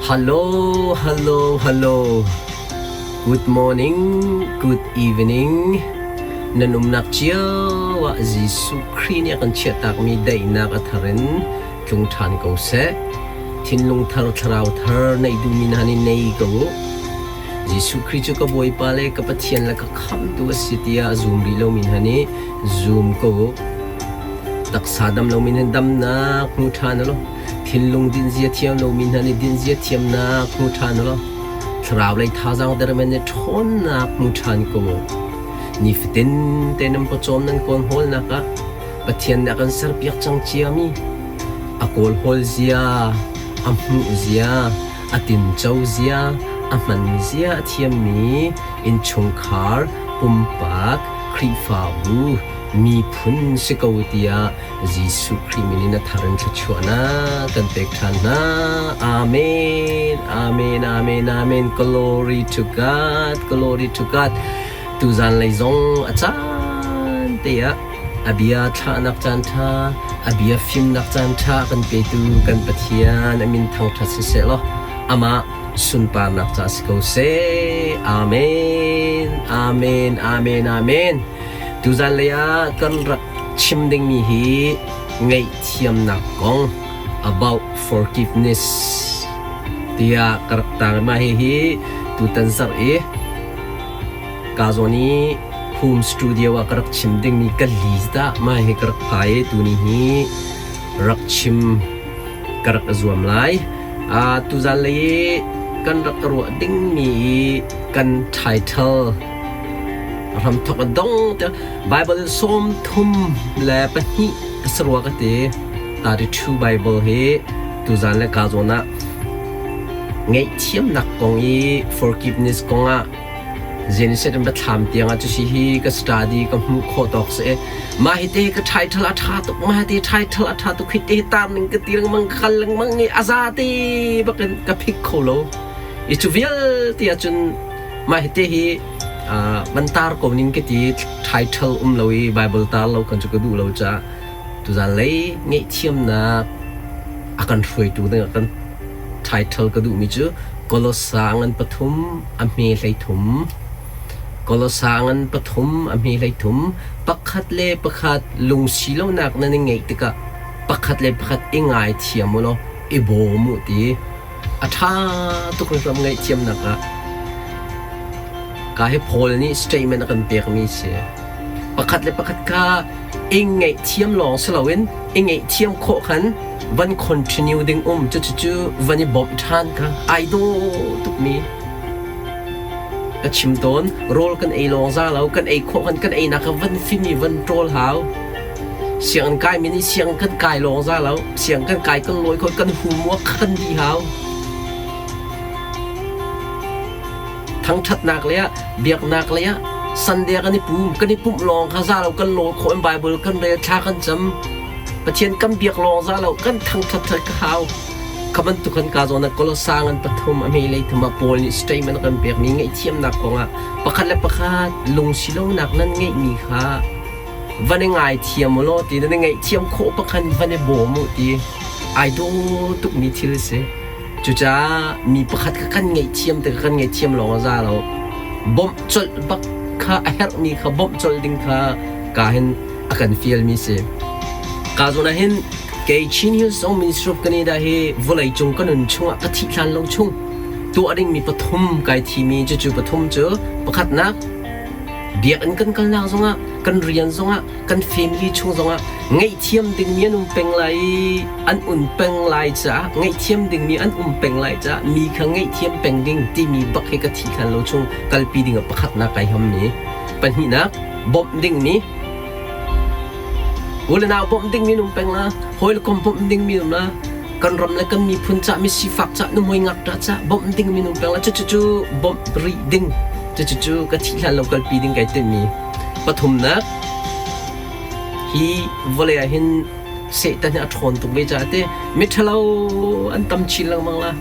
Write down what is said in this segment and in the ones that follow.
Hello, hello, hello. Good morning, good evening. Nan umnak cio ah Jesuh Khrih nih a kan chiahtakmi daihnak a thar in tlung ṭhan ko seh. Thinlung thar, thlarau thar neih duhmi hna nih nei ko u. Jesuh Khrih cu ka Bawipa le ka Pathian le ka Khamhtu a si tiah a zum rih lomi hna nih zum ko u. Taksa dam lomi hna damnak hmu ṭhan u law thinlung dinzia thiam lomi hna nih dinzia thiamnak hmu ṭhan u law thlarau lei thazaang dermi nih ṭhawnnak hmu ṭhan ko u. Nifatin te nan pawcawm nan kawl hawlnak ah Pathian nih a kan serpiak cang ciami a kawl hawl zia, a hmuh zia, a tinco zia, a hman zia a thiammi innchungkhar, pumpak, Khrihfabu, miphun si ko tiah Jesuh Khrih min in a thar in thluachuahnak kan pek ṭhan hna. Amen. Amen. Amen. Amen. Glory to God. Glory to God. Tuzan lei zong a caan te ah a bia thlahnak caan ṭha, a bia fimnak caan ṭha kan petu kan Pathian a min thangṭhat siseh law amah sunparnak ca si ko seh. Amen. Amen. Amen. Amen. Tuzan lei ah kan rak chim dingmi hi ngaihthiamnak kong about forgiveness tiah ka rak tar. Mah hihi tutan zarh i ka zawn i home studio ah ka rak chim dingmi ka list ah mah hi ka rak phai i tuni hi rak chim ka rak i zuam lai. Tuzan lei i kan rak ruah dingmi i kan title hramthawk a dong tiah Bible 32 a si rua ka ti. 32 Bible hi tuzan le ka zawn ah ngaihthiamnak kong i forgiveness kong ah Genesis in biathlam tiang ah cusi hi ka study ka hmuh khawh tawk si. Mah hi te ka title a ṭha tuk, mah hi te title a ṭha tuk, hi te tar ning ka ti lengmang, ka kal lengmang i a za te bakin ka phik kho lo. I cu vialte ahcun mah hi te hi van tar ko ning ka ti title um lo i Bible tar lo kan cu ka duh lo caah tuzan lei ngaihthiamnak a kan hruaitu ding ah kan title ka duhmi cu Kolosa ngan pathum a hme 13 Kolosa ngan pathum a hme 13 pakhat le pakhat lungsi lonak nan i ngeih tikah pakhat le pakhat i ngaithiam u law i bawm u ti A ṭha tuk ram ngaihthiamnak ah ka hi Paul nih statement a kan pekmi si. Pakhat le pakhat kha i ngaihthiam lawng si loin i ngaihthiam khawh khan van continue ding um cucu van i bawmh ṭhan kha ai dawh tukmi ka chim tawn. Rawl kan ei lawng za lo, kan ei khawh khan kan einak kha van fim i van ṭawl hau. Sianginn kaimi nih sianginn kan kai lawng za lo. Sianginn kan kai kan lawi kho kan homework kha kan dih hau. Thangṭhatnak lei ah, biaknak lei ah Sunday kan i pum, kan i pumh lawng kha za lo, kan lawi khawh in Bible kan rel, thla kan cam. Pathian kan biak lawng za lo, kan thangṭhat ka hau. Kha bantuk kan ka zawn ah Kolosa ngan pathum a hme lei thum ah Paul nih statement a kan pekmi ngaihthiamnak kongah pakhat le pakhat lungsi lonak nan ngeihmi kha van i ngaithiam u law ti nan i ngaihthiam khawh pakhan van i bawm u ti ai dawh tukmi thil a si. Cucaah mi pakhat kha kan ngaihthiam te kan ngaihthiam lawng a za lo. Bawmh colh bak kha a herhmi kha bawmh colh ding kha ka hin a kan fialmi si. Ka zawn ah hin kei Chin Hills Song Ministry of Canada hi vawlei cung ka nun chungah ka thih hlan lo chung tuah dingmi pathum kai thimi cucu pathum cu pakhatnak Biakinn kan kalnak zongah, kan rian zongah, kan family chung zongah ngaihthiam dingmi an um peng lai i an un peng lai caah ngaihthiam dingmi an um peng lai caah mi kha ngaihthiam peng ding timi bak hi ka thih hlan lo chung kalpi ding ah pakhatnak kai hammi. Pahnihnak, bawmh dingmi. U le nau bawmh dingmi an um peng la, hawi le kom bawmh dingmi um la, kan ram le kan miphun cah mi sifak cah nuhmei ngakṭah cah bawmh ding minung peng la cucu bawmh rih ding cucu ka thih hlan lo kalpi ding kai tinhmi pathumnak hi vawlei ah hin Satan hi a ṭhawn tuk ve caah te miṭhalo an tam chin lengmang la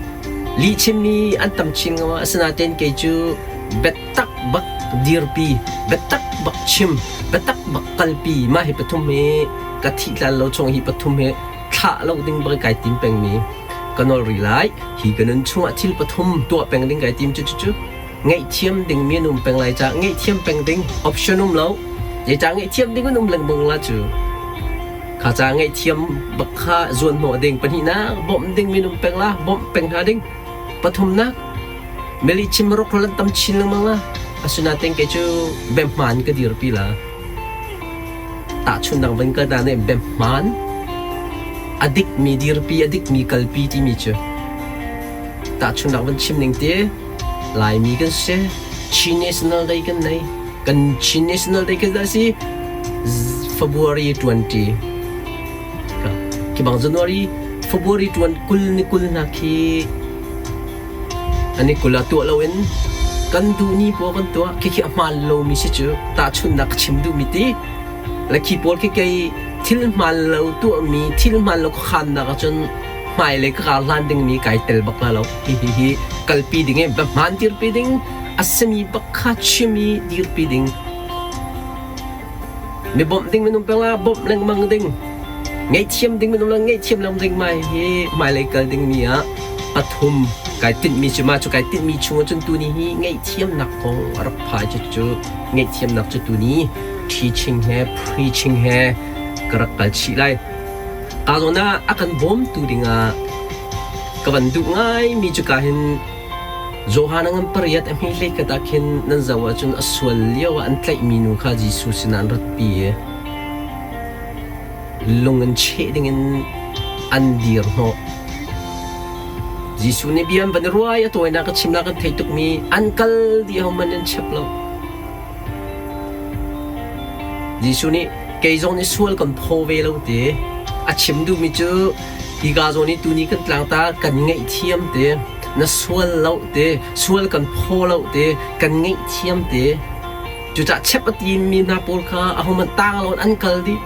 lihchimmi an tam chin lengmang asinain kei cu biatak bak dirpi biatak bak chim biatak bak kalpi mah hi pathum hi ka thih hlan lo chung hi pathum hi thlah lo ding bak kai tim pengmi. Ka nawl rih lai. Hi ka nun chungah thil pathum tuah peng ding kai tim cu cucu ngaihthiam dingmi an um peng lai caah ngaihthiam peng ding option um lo. Zeicah ngaihthiam ding an um lengmang la cu. Kha ca ngaihthiam bak kha zuan hnawh ding. Pahnihnak bawmh ding minung peng la bawmh peng hna ding. Pathumnak meli chim rok lan tam chin lengmang la. Asinain kei cu bemhman ka dirpi la. Tahchunhnak van kal ta nih bemhman a dikmi dirpi a dikmi kalpi timi cu tahchunhnak van chim ning te Laimi kan si Chin National Day kan nei kan Chin National Day kan si February 20 khi bang January February 20 kul ni kul hna khi ani kul ah tuah loin kan duh ni pawl kan tuah khi khi a hmaan lomi si cu tahchunhnak ka chim duhmi ti le khi pawl khi kei thil hmaan lo tuahmi thil hmaan lo khuakhannak ahcun hmailei ka kar hlan dingmi kai tel bak la lo hi hi hi kalpi ding i hmaan dirpi ding a simi bak kha chim i dirpi ding Mi bawmh ding minung peng ah bawmh lengmang ding. Ngaihthiam ding minung le ngaihthiam lengmang ding mai hi hmailei kal dingmi ah pathum kai tinhmi cu mah cu kai tinhmi chung ahcun tuni hi ngaihthiamnak kong a rak phai cu cu ngaihthiamnak cu tuni teaching he preaching he ka rak kal chih lai. Ka zawn ah a kan bawmtu dingah ka van duh ngaimi cu ka hin Johan a ngan pariat a hme hleikhat ah khin nan zoh ahcun a sual lio ah an tlaihmi nu kha Jesuh sinah an ratpi i lung in cheh dingin an dir hnawh. Jesuh nih bia an van i ruai a tawinak a chimnak an thei tukmi an kal dih hohmanh an chep lo. Jesuh nih kei zong nih sual kan phaw ve lo ti a chim duhmi cu hika zawn i tuni kan tlangtar kan ngaihthiam te na sual lo te sual kan phaw lo te kan ngaihthiam te cucah chep a timi hna pawl kha ahohmanh tang lo an kal dih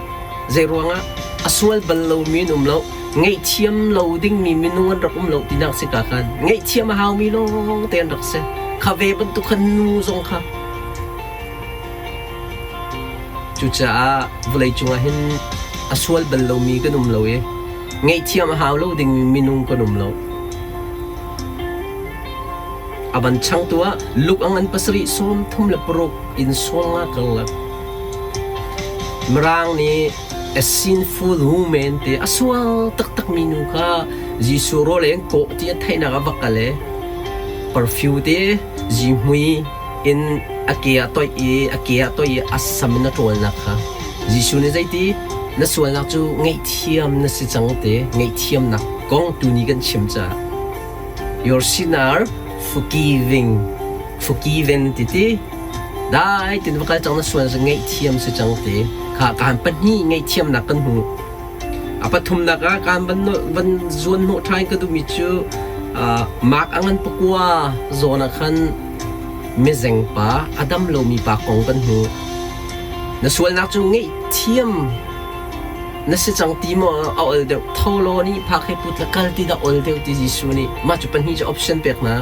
zei ruangah a sual bal lomi an um lo ngaihthiam lo dingmi minung an rak um lo tinak si ka khan ngaihthiam a haumi lawng te an rak si kha ve bantuk khan nu zong kha Cucaah vawleicung ah hin a sual bal lomi kan um lo i ngaihthiam a hau lo dingmi minung kan um lo. A van changtu ah luk a ngan pasarih sawm thum le paruk in sawm nga kang lak. Mirang nih a sinful woman te a sual taktakmi nu kha Jesuh rawl ei an kawh ti an theihnak ah va kal i perfume te zihmui in a ke ah toih i a ke ah toih i a sam in a ṭawlnak kha Jesuh nih zeiti na sualnak cu ngaihthiam na si cang te ngaihthiamnak kong tuni kan chim caah your sin are forgiving forgiven ti ti dai tin va kal cang na sual cu ngaihthiam si cang te kha kaan pahnih ngaihthiamnak kan hmu A pathumnak ah kaan van van zuan hnawh ṭhan ka duhmi cu Mark a ngan pakua zawn ah khan mizeng pa a dam lomi pa kong kan hmu. Na sualnak cu ngaihthiam na si cang ti maw a ol deuh tho law nih phak he put la kal ti dah ol deuh ti Jesuh nih mah cu pahnih cu option pek hna.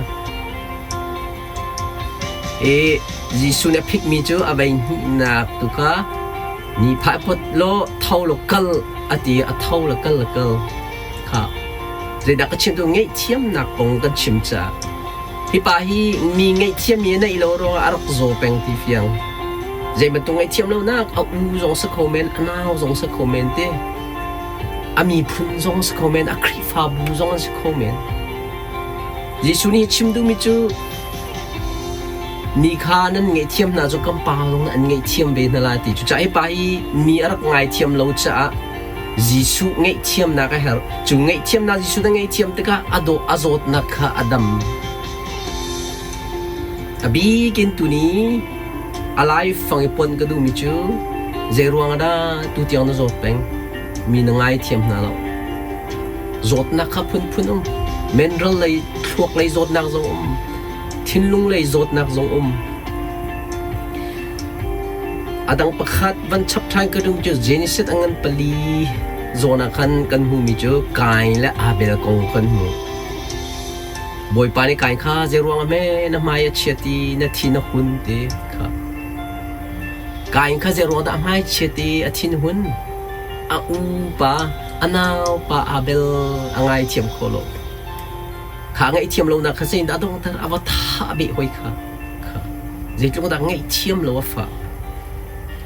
I Jesuh nih a phikmi cu a vei hnihnak tu kha ni phai phot law tho law kal a ti a tho la kal la kal kha zeidah ka chim tu ngaihthiamnak kong kan chim caah hi pa hi mi ngaihthiam mi a neih lo ruangah a rak zaw peng ti fiang zei bantuk ngaihthiam lonak a u zong si kho men a nau zong si kho men te a miphun zong si kho men a Khrihfabu zong an si kho men Jesuh nih chim duhmi cu mi kha nan ngaihthiam hna cu kan pa zong an ngaihthiam ve hna lai ti. Cucaah hi pa hi mi a rak ngaithiam lo caah Jesuh ngaihthiamnak a herh. Cu ngaihthiamnak Jesuh na ngaihthiam tikah a dawh a zawtnak kha a dam. A bikin tuni a laifang i pon ka duhmi cu zei ruang ah dah tutiang na zawt peng? Mi na ngaithiam hna lo. Zawtnak kha phunphun um. Menral lei, thluak lei zawtnak zong um. Thinlung lei zawtnak zong um. A dang pakhat van chap ṭhan ka duh cu Genesis a ngan pali zawn ah khan kan hmuhmi cu Kain le Abel kong kan hmu. Bawipa nih Kain kha zeiruang ah hme na hmai a chiat i na thin a hun ti kha. Kain kha zeiruang dah a hmai chiat i a thin hun? A upa a naupa Abel a ngaithiam kho lo. Kha ngaihthiam lonak kha zeitindah a donghter? A va thah beh hoi kha. Kha. Zeitluk dah ngaihthiam lo a fah.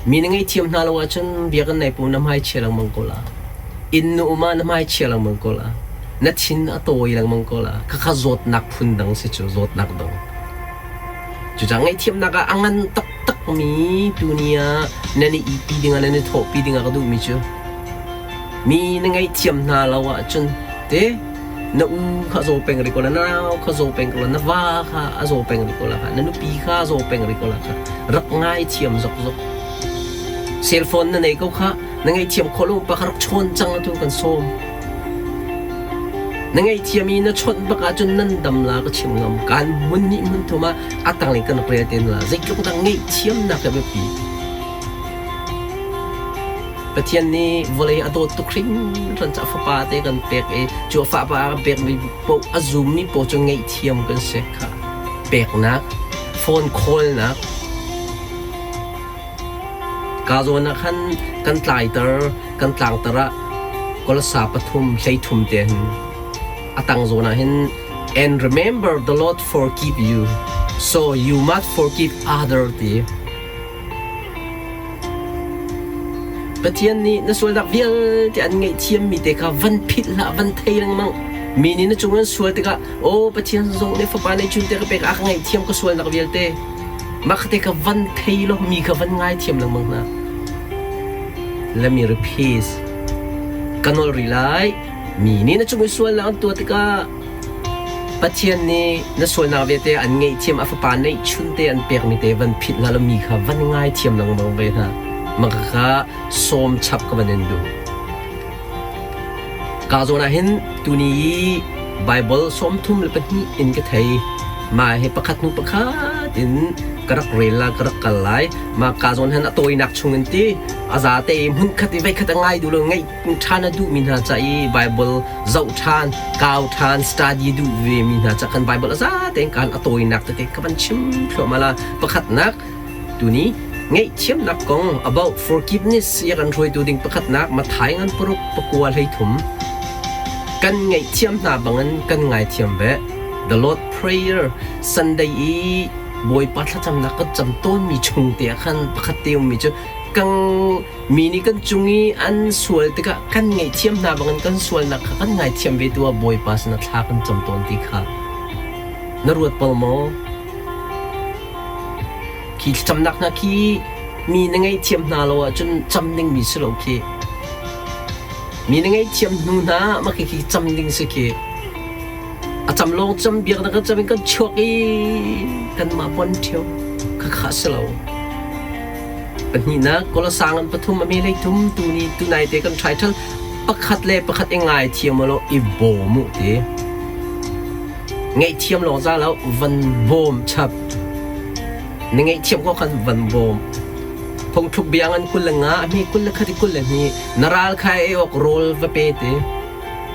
Mi na ngaihthiam hna lo ahcun biakinn nei pu na hmai chia lengmang ko la. Inn nu um ah na hmai chia lengmang ko la. Na thin a tawi lengmang ko la. Khakha zawtnak phun dang si cu zawtnak dang. Cucaah ngaihthiamnak ah a ngan taktakmi tuni ah nan i ihpi dingah nan i thawhpi dingah ka duhmi cu mi na ngaihthiam hna lo ahcun te na u kha zaw peng rih ko la, na nau kha zaw peng ko la, na va kha a zaw peng rih ko la kha, na nupi kha a zaw peng rih ko la kha rak ngaithiam zokzok. Cell phone na nei ko kha na ngaihthiam khawh lo pa kha rak chawn cang atu kan sawm. Na ngaihthiam i na chawnh bak ahcun nan dam la ka chim ngam. Kan hmun hnih hmun thum ah a tanglei kan rel te la. Zeitluk dah ngaihthiamnak a biapi. Pathian nih vawlei a dawt tuk hringhran caah fapa te kan pek i cu a fapa a kan pekmi paoh a zummi paoh cu ngaihthiam kan si kha. Peknak, phone call-nak, Ka zawn ah khan kan tlaiter, kan tlangter ah Kolasa pathum 33 te hin a tang zawn ah hin and remember the Lord forgive you so you must forgive other ti Pathian nih na sualnak vialte an ngaihthiammi te kha van philh hlah, van thei lengmang. Mi nih na cung an sual tikah, aw Pathian zong nih fapa neihchun te ka pek, a ka ngaihthiam ka sualnak vialte. Mah te kha van thei law mi kha van ngaithiam lengmang hna. Let me repeat. Ka nawl rih lai. Mi nih na cung i sualnak an tuah tikah Pathian nih na sualnak vialte an ngaihthiam a fapa neihchun te an pekmi te van philh hlah law mi kha van ngaithiam lengmang ve hna. Mah kha sawm chap ka van in duh. Ka zawn ah hin tuni i Baibal 32 in ka thei. Mah hi pakhat hnu pakhat in ka rak rel la, ka rak kal lai. Mah ka zawn hin a tawinak chung in ti a zate i hmunkhat i voikhat a ngai duh lo ngaih ṭhan a duhmi hna ca i Baibal zoh ṭhan, kau ṭhan, study duh ve mi hna ca kan Baibal a zate in kan a tawinak tete ka van chim thluahmah la. Pakhatnak Tuni ngaihthiamnak kong about forgiveness i a kan hruaitu ding pakhatnak Matthai ngan paruk pakua 13 kan ngaihthiam hna bangin kan ngaithiam ve. The Lord Prayer Sunday i Bawipa thlacamnak kan cam tawnmi chung te ah khan pakhat te ummi cu kang mi nih kan cung i an sual tikah kan ngaihthiam hna bangin kan sualnak kha kan ngaithiam ve tu ah Bawipa sinah thla kan cam tawn ti kha na ruat bal maw? Khi thlacamnak hna khi mi na ngaihthiam hna lo ahcun cam dingmi si lo khi. Mi na ngaihthiam hnu hna mah khi khi cam ding si khi. A cam lawng cam biaknak kan cam in kan chuak i kanmah pon ṭheo khakha si lo. Pahnihnak Kolosang an pathum a me hlei thum tu ni tunai te kan ṭhai ṭhal pakhat le pakhat i ngaithiam law i bawm u ti. Ngaihthiam lawng za lo van bawm chap. Na ngaihthiam ko khan van bawm. Phungthluk bia ngan 25 a hme 21 i 22 na ral kha ei awk rawl va pe te.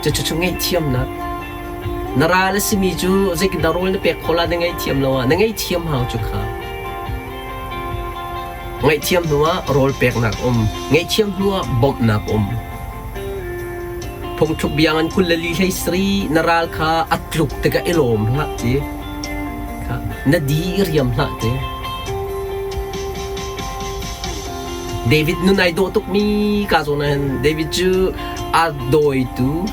Cucu cu ngaihthiamnak. Na ral a simi cu zeitindah rawl na pek khawh la na ngaihthiam lo ah na ngaihthiam hau cu kha. Ngaihthiam hnu ah rawl peknak um. Ngaihthiam hnu ah bawmhnak um. Phungthluk bia ngan 24 hlei sarih na ral kha a tluk tikah i lawm hlah ti. Kha na di i riam hlah ti. David nun ai dawh tukmi ka zawn ah hin David cu a dawitu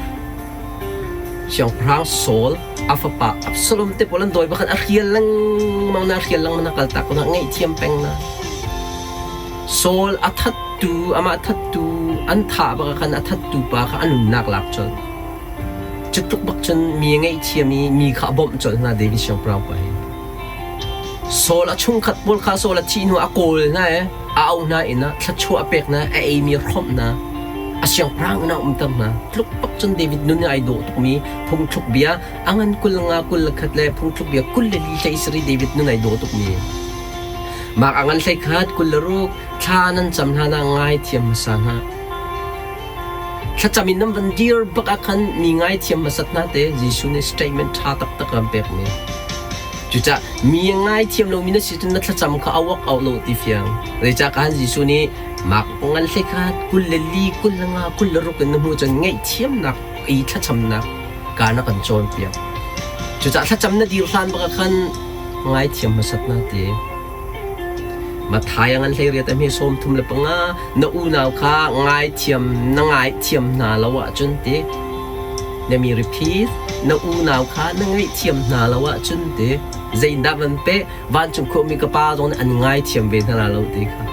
Siangpahrang Saul a fapa Absalom te pawl an dawi bakhan a hrial lengmang na hrial lengmang na kaltak ko na ngaihthiam peng na. Saul a thattu, amah thattu an thah bak ah khan a thattu pa kha a nunnak lak colh. Cu tluk bak cun mi a ngaihthiam i mi kha a bawmh colh hna David siangpahrang pa hi. Saul a chungkhat pawl kha Saul a thih hnu ah a kawl hna i a auh hna inn ah thluachuah a pek hna, a eimi a hrawmh hna, a siangpahrang inn ah a umter hna. Tluk bak cun David nun i ai dawh tukmi phungthluk bia a ngan 25 21 le phungthluk bia 24 hlei sarih David nun ai dawh tukmi. Mah a ngan 11 26 thla nan cam hlan ah ngaithiam hmasa hna. Thlacam in nan van dir bak ah khan mi ngaithiam hmasat hna te Jesuh nih statement ṭha taktak an pekmi. Cucaah mi a ngaithiam lomi na si cun na thlacam kha a work out lo ti fiang. Zeicah khan Jesuh nih mak ngan 11 24 25 26 in na hmuh cun ngaihthiamnak i thlacamnak ka na kan cawnpiak. Cucaah thlacam na dir hlan bak ah khan ngaithiam hmasat na ti. Matthai a ngan 18 a hme 35 na unau kha ngaithiam na ngaithiam hna lo ahcun ti. Na mi repeat na unau kha na ngaihthiam hna lo ahcun ti. Zeidah van pe vancung khuami ka pa zong nih an ngaithiam ve hna lo ti kha.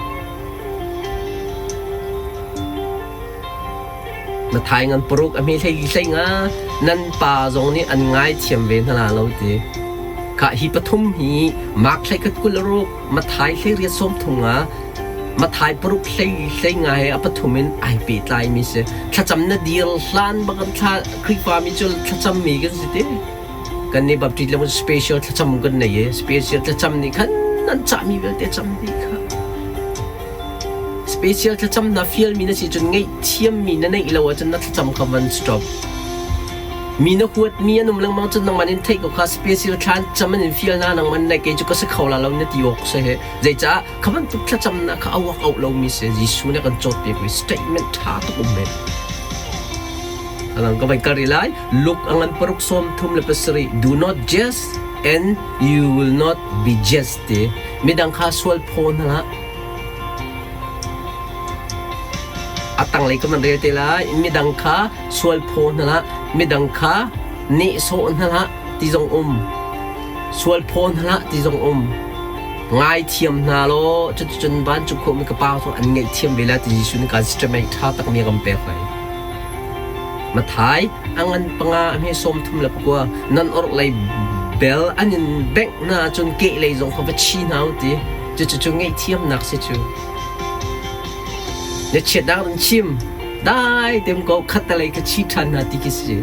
Na thai ngan paruk a hme hlei hlei nga nan pa zong nih an ngaithiam ve hna la lo ti. Kha hi pathum hi Mark hlei khat 26 Mathai hlei riat sawm thum nga Mathai paruk hlei hlei nga he a pathum in ai pehtlai mi si. Thlacam na dir hlan bak in thla Khrihfa mi cu thlacam mi kan si te. Kan nih Baptist le special thlacam kan nei i special thlacam nih khan nan cahmi vialte cam dih kha. Special thlacam na fialmi na si cun ngaihthiammi na neih lo ahcun na thlacam kha van stop. Mi na huatmi an um lengmang cun nangmah in theih ko kha special thla cam an in fial na nangman na kei cu ka si kho la lo na ti awk si he. Zeicah kha bantuk thlacam na kha awak auh lomi si Jesuh nih a kan cawnpiakmi statement ṭha tuk um men. Alang ka vai kal rih lai. Luke a ngan paruk sawm thum le pasarih do not jest and you will not be jest ti. Midang kha sual phaw hna hlah. A tanglei ka van rel te lai. Midang kha sual phaw hna hlah. Midang kha nehsawh hna hlah ti zong um. Sual phaw hna hlah ti zong um. Ngaithiam hna law cuticun vancung khuami ka pa zong an ngaihthiam ve lai ti Jesuh nih kan statement ṭha takmi a kan pek lai. Mathai a ngan panga a hme sawm thum le pakua nan orhlei bel an in bengh hna ahcun kehlei zong kha va chi hna u ti. Cucu ngaihthiamnak si cu. Na chiatnak in chim dai tem ko khattelei ka chi ṭhan hna ti khi si.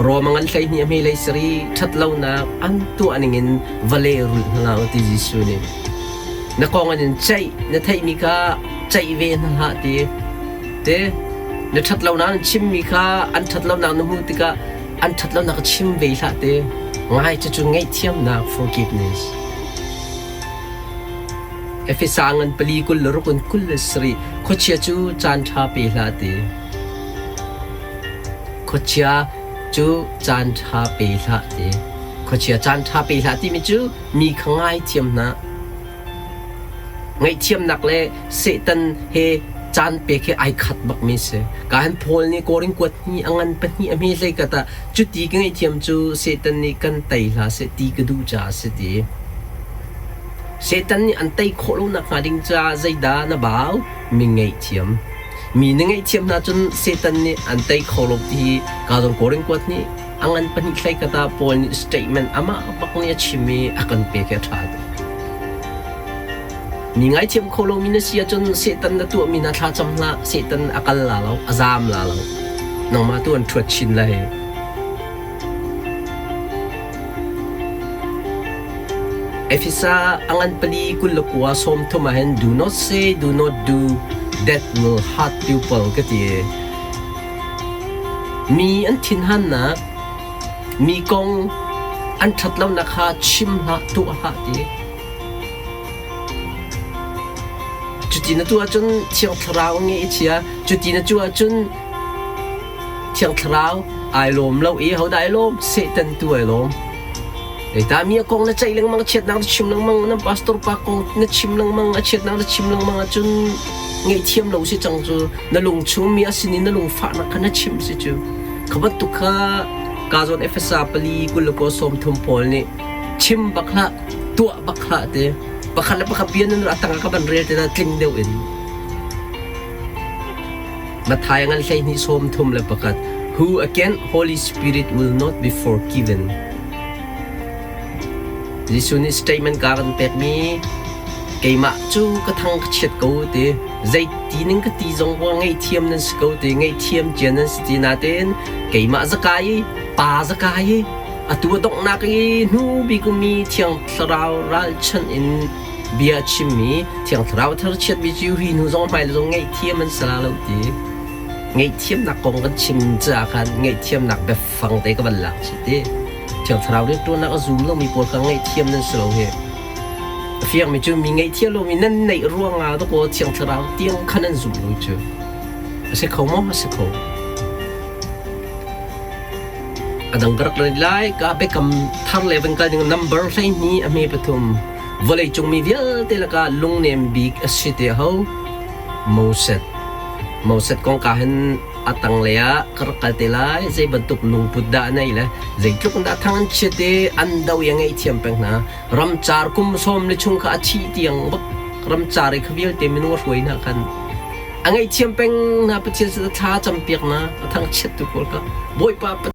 Rom a ngan 12 a hme lei sari ṭhatlonak an tuah ningin va lehrulh hna u ti Jesuh nih. Na kong an in ceih na theihmi kha ceih ve hna hlah ti. Te na ṭhatlonak an chimmi kha an ṭhatlonak na hmuh tikah an ṭhatlonak chim ve hlah te. Ngai cucu ngaihthiamnak forgiveness. Efesa ngan pali kul le ruk in kul le sarih khuachia cu caan ṭha pe hlah ti. Khuachia cu caan ṭha pe hlah ti. Khuachia caan ṭha pe hlah timi cu mi kha ngaithiam hna. Ngaihthiamnak le Satan he caan pek hi ai khat bakmi si. Ka han Paul nih Korin kuat hnih a ngan pahnih a hme hlei kat ah cuti ka ngaihthiam cu Satan nih kan tei hlah seh ti ka duh caah a si ti. Satan nih an tei khawh lo nakhnga ding caah zeidah na bau? Mi ngaihthiam. Mi na ngaihthiam hna cun Satan nih an tei kho lo ti hi ka zong Korin kuat nih a ngan pahnih hlei khat ah Paul nih statement amah bak nih a chim i a kan pek hi a ṭha tuk. Mi ngaithiam kho lomi na si ahcun Satan na tuahmi hna thla cam hlah, Satan a kal la lo, a zaam la lo. Nangmah tu an ṭhuat chin lai. Efesa a ngan pali kul le kua sawm thum ah hin do not say, do not do that will hurt people ka ti. Mi an thinhannak, mi kong an ṭhatlonak kha chim hlah, tuah hlah ti. Cuti na tuah ahcun Thiang Thlarau nge i chia. Cuti na tuah ahcun Thiang Thlarau ai lawm lo i hodah ai lawm? Satan tu ai lawm. Zeicah mi a kong na ceih lengmang, chiatnak na chim lengmang, nan pastor pa kong na chim lengmang, a chiatnak na chim lengmang ahcun ngaihthiam lo si cang cu. Na lung chung mi a sinin na lungfahnak kha na chim si cu. Kha bantuk kha ka zawn Efesa pali kul le kaw sawm thum pawl nih chim bak hlah, tuah bak hlah ti. Pakhat le pakhat bia nan a tang ah ka van rel te na tling deuh in. Matthai ngan 12 sawm thum le pakhat Who again Holy Spirit will not be forgiven. Jesuh nih statement ka kan pekmi keimah cu ka thang ka chiat ko ti zeiti ning ka ti zong wa ngaihthiam nan si ko ti ngaihthiam cia nan si ti nain keimah zakai i pa zakai i atu a donghnak i hnu bik ummi thiang thlarau ralchanh in bia a chimmi thiang thlarau tharchiatmi cu hi hnu zong hmai le zong ngaihthiam an si la lo ti ngaihthiamnak kong kan chim caah khan ngaihthiamnak biafang te ka van lak chih ti thiang thlarau rianṭuannak a zum lomi pawl kha ngaihthiam nan si lo hi a fiangmi cu mi ngaihthiam lomi nan neih ruangah dakaw thiang thlarau tiang kha nan zum lo cu a si kho maw a si kho. A dang ka rak rat lai. Ka biakam thar le van kal ding number 12 a hme pathum. Vawleicung mi vialte lakah lungnem bik a si te ho? Moses. Moses kong ka hin a tanglei ah ka rak kal te lai. Zei bantuk lungput dah a nei le zeitluk in dah thang an chiat i an do i a ngaihthiam peng hna. Ramcar kum sawm le chung kha a thih tiang bak ramcar i kha vialte minung a hruai hna khan a ngaihthiam peng hna. Pathian sin thla campiak hna a thangchiat tu pawl kha Bawipa.